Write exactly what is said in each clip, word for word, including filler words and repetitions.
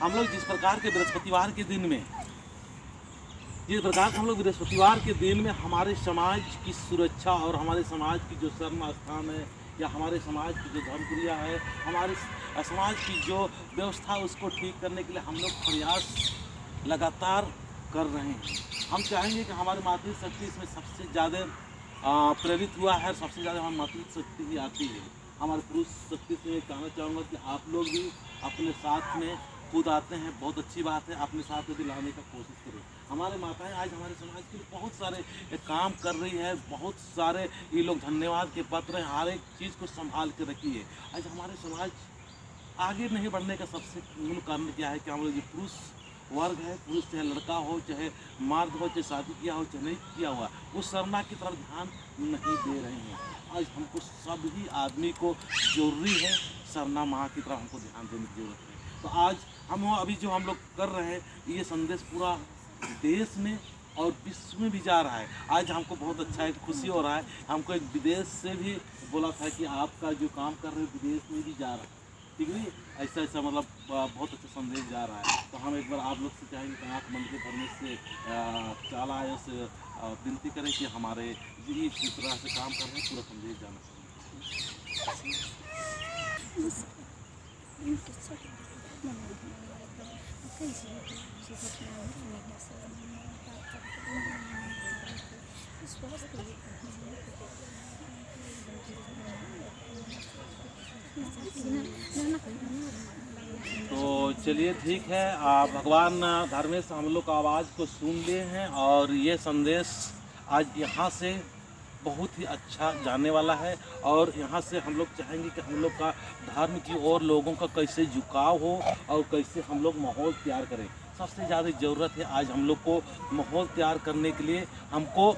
हम लोग जिस प्रकार के बृहस्पतिवार के दिन में, जिस प्रकार हम लोग बृहस्पतिवार के दिन में हमारे समाज की सुरक्षा और हमारे समाज की जो सरना स्थान है या हमारे समाज की जो धर्मपुरिया है, हमारे स-, समाज की जो व्यवस्था, उसको ठीक करने के लिए हम लोग प्रयास लगातार कर रहे हैं। हम चाहेंगे कि हमारी मातृशक्ति इसमें सबसे ज़्यादा, आ, प्रेरित हुआ है और सबसे ज़्यादा हमारी मातृशक्ति ही आती है। हमारे पुरुष शक्ति से मैं कहना चाहूँगा कि आप लोग भी अपने साथ में खुद आते हैं, बहुत अच्छी बात है, अपने साथ में भी लाने का कोशिश करें। हमारे माताएं आज हमारे समाज के लिए बहुत सारे काम कर रही है, बहुत सारे ये लोग धन्यवाद के पात्र हैं, हर एक चीज़ को संभाल के रखी है। आज हमारे समाज आगे नहीं बढ़ने का सबसे मूल कारण क्या है कि हम लोग ये पुरुष वर्ग है, पुरुष चाहे लड़का हो, चाहे मर्द हो, चाहे शादी किया हो, चाहे नहीं किया हुआ, वो सरना की तरफ ध्यान नहीं दे रहे हैं। आज हमको सभी आदमी को जरूरी है, सरना माँ की तरफ हमको ध्यान देने की जरूरत है। तो आज हम अभी जो हम लोग कर रहे हैं, ये संदेश पूरा देश में और विश्व में भी जा रहा है। आज हमको बहुत अच्छा है, खुशी हो रहा है। हमको एक विदेश से भी बोला था कि आपका जो काम कर रहे हैं विदेश में भी जा रहा है, ठीक है? ऐसा, ऐसा मतलब, अ, बहुत अच्छा संदेश जा रहा है। तो हम एक बार आप लोग से चाहेंगे कि आँख बंद के धर्मेश से, अ, चाला आयो से, अ, विनती करें कि हमारे इस तरह से काम कर रहे हैं, पूरा संदेश जाना चाहिए। तो चलिए, ठीक है, आ, भगवान धर्मेश हम लोग का आवाज़ को सुन लिए हैं और ये संदेश आज यहाँ से बहुत ही अच्छा जाने वाला है। और यहाँ से हम लोग चाहेंगे कि हम लोग का धर्म की ओर लोगों का कैसे झुकाव हो और कैसे हम लोग माहौल तैयार करें। सबसे ज़्यादा ज़रूरत है आज हम लोग को माहौल तैयार करने के लिए। हमको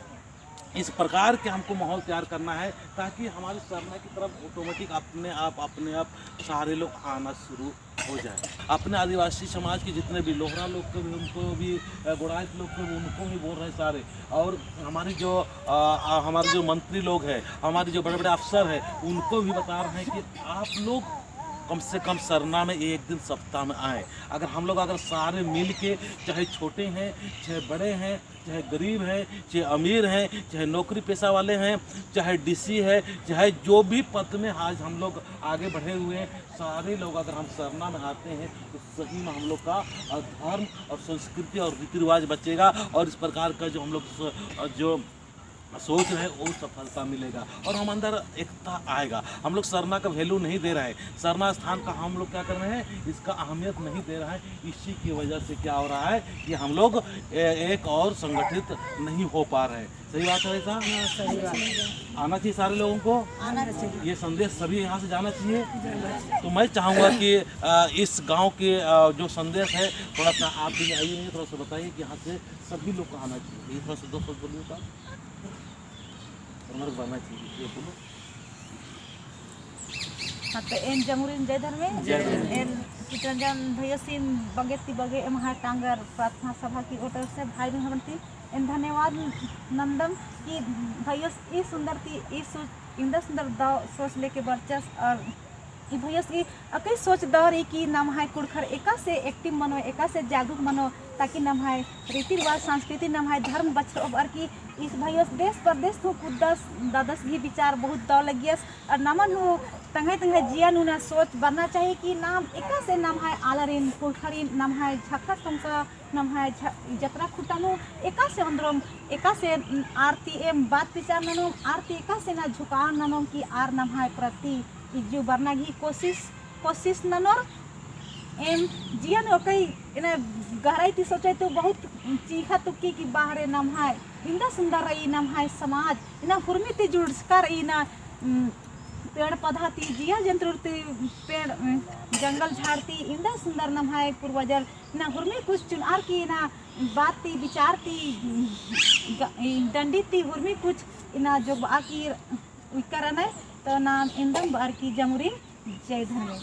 इस प्रकार के हमको माहौल तैयार करना है ताकि हमारे सरना की तरफ ऑटोमेटिक अपने आप, अपने आप सारे लोग आना शुरू हो जाए। अपने आदिवासी समाज के जितने भी लोहरा लोग के भी, उनको भी, अ, गोंड़ाइत लोग के भी, उनको भी बोल रहे हैं सारे। और हमारी जो, अ, अ, हमारे जो मंत्री लोग हैं, हमारे जो बड़े-बड़े अफसर हैं, उनको भी बता रहे हैं कि आप लोग कम से कम सरना में एक दिन सप्ताह में आएँ। अगर हम लोग अगर सारे मिल के, चाहे छोटे हैं, चाहे बड़े हैं, चाहे गरीब हैं, चाहे अमीर हैं, चाहे नौकरी पेशा वाले हैं, चाहे डीसी है, चाहे जो भी पद में आज हम लोग आगे बढ़े हुए हैं, सारे लोग अगर हम सरना में आते हैं तो सही में हम लोग का, अ, धर्म और संस्कृति और रीति रिवाज बचेगा और इस प्रकार का जो हम लोग स-, अ, जो सोच रहे हैं वो सफलता मिलेगा और हम अंदर एकता आएगा। हम लोग सरना का value नहीं दे रहे हैं, सरना स्थान का हम लोग क्या कर रहे हैं, इसका अहमियत नहीं दे रहा है। इसी की वजह से क्या हो रहा है कि हम लोग ए-, एक और संगठित नहीं हो पा रहे हैं। सही बात है भाई साहब? हाँ, सही बात है। आना चाहिए सारे लोगों को। आना चाहिए। ये संदेश सभी यहाँ से जाना चाहिए। जाना चाहिए। तो मैं चाहूँगा कि, अ, इस गांव के, अ, जो संदेश है, थोड़ा सा आप भी आइए, थोड़ा सा बताइए कि यहाँ से सभी लोग को आना चाहिए। ये थोड़ा सा दो शब्द बोलिए साहब। हमारे बना चाहिए, ये बोलो। हाँ, तो एन जमुरिन जय धर्मे। जय धर्मे। एन चितरंजन भैयोसिन बग्गे ती बग्गे एम्है टांगर प्रार्थना सभा की ओर से भाई बहन ती एन धन्यवाद नन्दम कि भैयोस ई सुंदर ती ई सोच, इन्दा सुंदर दव सोच लेके बरचस और ई भैयोस ई अकई सोच दव रई कि नम्है कुँड़ुख़र एकासे active मनो, एकासे जागरूक मनो, ताकि नम्है रीति रिवाज, संस्कृति, नम्है धर्म बछरओ बअर की ई भैयोस देश परदेश हूँ कुद्दस, दादस गही विचार बहुत दव लग्गियस। और नमन हूँ तंग्है तंग्है जिया नू ना सोच बरना चाहिए कि नाम एकासे नम्है आलारिन, कुँड़ुख़रिन, नम्है झक्खा टोंका, नम्है झ-, जतरा खुटा नू एकासे ओन्द्रओम, एकासे आर ती एम बात विचार ननोम, आर ती एकासे ना झुकाव ननोम कि आर नम्है प्रति इज्जु बरना गही कोशिश, कोशिश ननोर। एम जिया नू अकई एना गहराई ती सोचई तो बहुत चीख़ा तुक्की कि बाहरे नम्है इन्दा सुंदर रई नम्है समाज, इन्ना हुरमी ती जुड़चका रई इन्ना, उम, पेड़ पौधा ती, जिया जंतुर ती, पेड़, उम, जंगल झाड़ ती, इन्दा सुंदर नम्है पूर्वजर इन्ना हुरमी कुछ चुनअर की इन्ना बात ती, विचार ती, उम, ग-, ई डंडी ती हुरमी कुछ इन्ना जोगबआ की उइक्का रअनर, तो नाम एन्दम बअर की जमुरिन जय धर्मेस।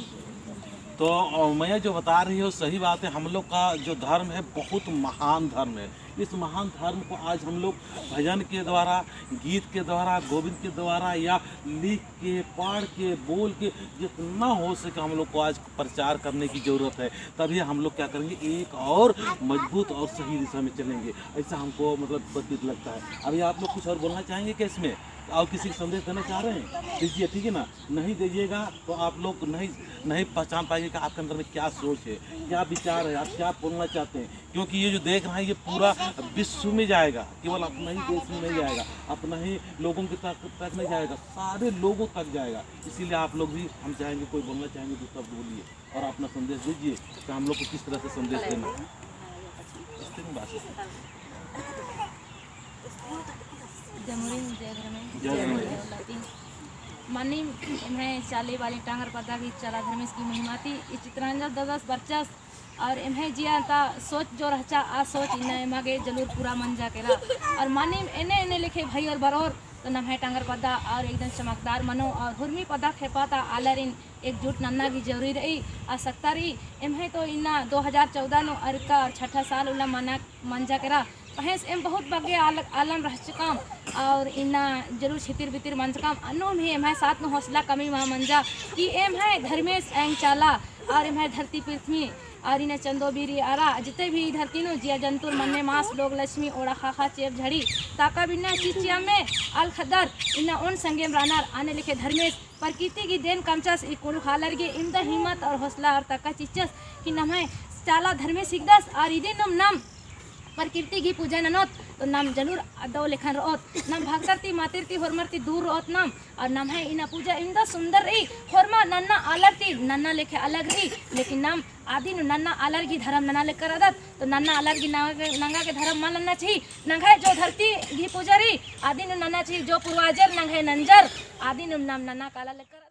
तो, अ, मैया जो बता रही हो, सही बात है। हम लोग का जो धर्म है, बहुत महान धर्म है। इस महान धर्म को आज हम लोग भजन के द्वारा, गीत के द्वारा, गोविंद के द्वारा या लिख के, पढ़ के, बोल के, जितना हो सके हम लोग को आज प्रचार करने की ज़रूरत है। तभी हम लोग क्या करेंगे, एक और मजबूत और सही दिशा में चलेंगे, ऐसा हमको मतलब प्रतीत लगता है। अभी आप लोग कुछ और बोलना चाहेंगे क्या इसमें? और किसी को संदेश देना चाह रहे हैं? दीजिए, ठीक है ना? नहीं दीजिएगा तो आप लोग नहीं, नहीं पहचान पाएंगे कि आपके अंदर में क्या सोच है, क्या विचार है, आप क्या बोलना चाहते हैं। क्योंकि ये जो देख रहे हैं, ये पूरा विश्व में जाएगा, केवल अपना ही देश में नहीं जाएगा, अपना ही लोगों के तक, तक नहीं जाएगा, सारे लोगों तक जाएगा। इसीलिए आप लोग भी, हम चाहेंगे, कोई बोलना चाहेंगे तो सब बोलिए, और अपना संदेश दीजिए कि हम लोग को किस तरह से संदेश देना है। जय मुरिन, जय धर्मेस, जय धर्मेस। जय धर्मेस। मानिम एम्है चाली बाली टांगर पद्दा की चाला धर्मेस की महिमा ती ई चित्रंजन ददस बरचस और एम्है जिया ता सोच जो रहचा, आ सोच इन्ना एमा गे जलूर पूरा मंजा केरा। और मानिम एन्ने एन्ने लेखे भई और बरोर तो नम्है टांगर पद्दा और एकदम चमकदार मनो और हुरमी पद्दा खेपा ता आलारिन एकजुट नन्ना गी जरूरी रई, आवश्यकता रई। एम्है तो इन्ना दो हजार चौदह नू अरका और छठा साल उल्ला मना मंजा केरा। पहेंस एम बहुत बग्गे आल-, आलम रहचकम और इन्ना जरूर छितिर बितिर मंजकम। अन्नुम ही एम्है साथ नू हौसला कमी मा मंजा कि एम्है धर्मेस एंग चाला और एम्है धरती पृथ्वी और इन्ना चंदो बीरी आरा जिते भी धरती नू जिया जंतुर मन्ने मास लोग लक्ष्मी ओड़ा खाखा चेप झड़ी ताका बिन्ना चिचिया में आल खदर इन्ना ओन संगेम रानर आने लेखे धर्मेस प्रकृति गी देन कमचस ई कुँड़ुख़ आलर गे इमदा हिम्मत और हौसला और ताकत चिच्चस कि नम्है चाला धर्मेस हिकदस और इदिनुम नम प्रकृति गी पूजा ननोत तो नम जलूर अदौ लेखन रओत। नम भगतर ती मातिर ती होरमर ती दूर रओत नम। और नम्है इन्ना पूजा इमदा सुंदर रई, होरमा नन्ना आलर ती नन्ना लेखे अलग रई, लेकिन नम आदिन नन्ना आलर गी धरम नना लेकर अदत, तो नन्ना आलर गी नंगा गे, नंगा गे धरम मल नन्ना चाही। नंग्है जो धरती गी पूजा रई, आदिन नन्ना चाही, जो पूर्वजर नंग्है नंजर, आदिन नम नन्ना काला लेकर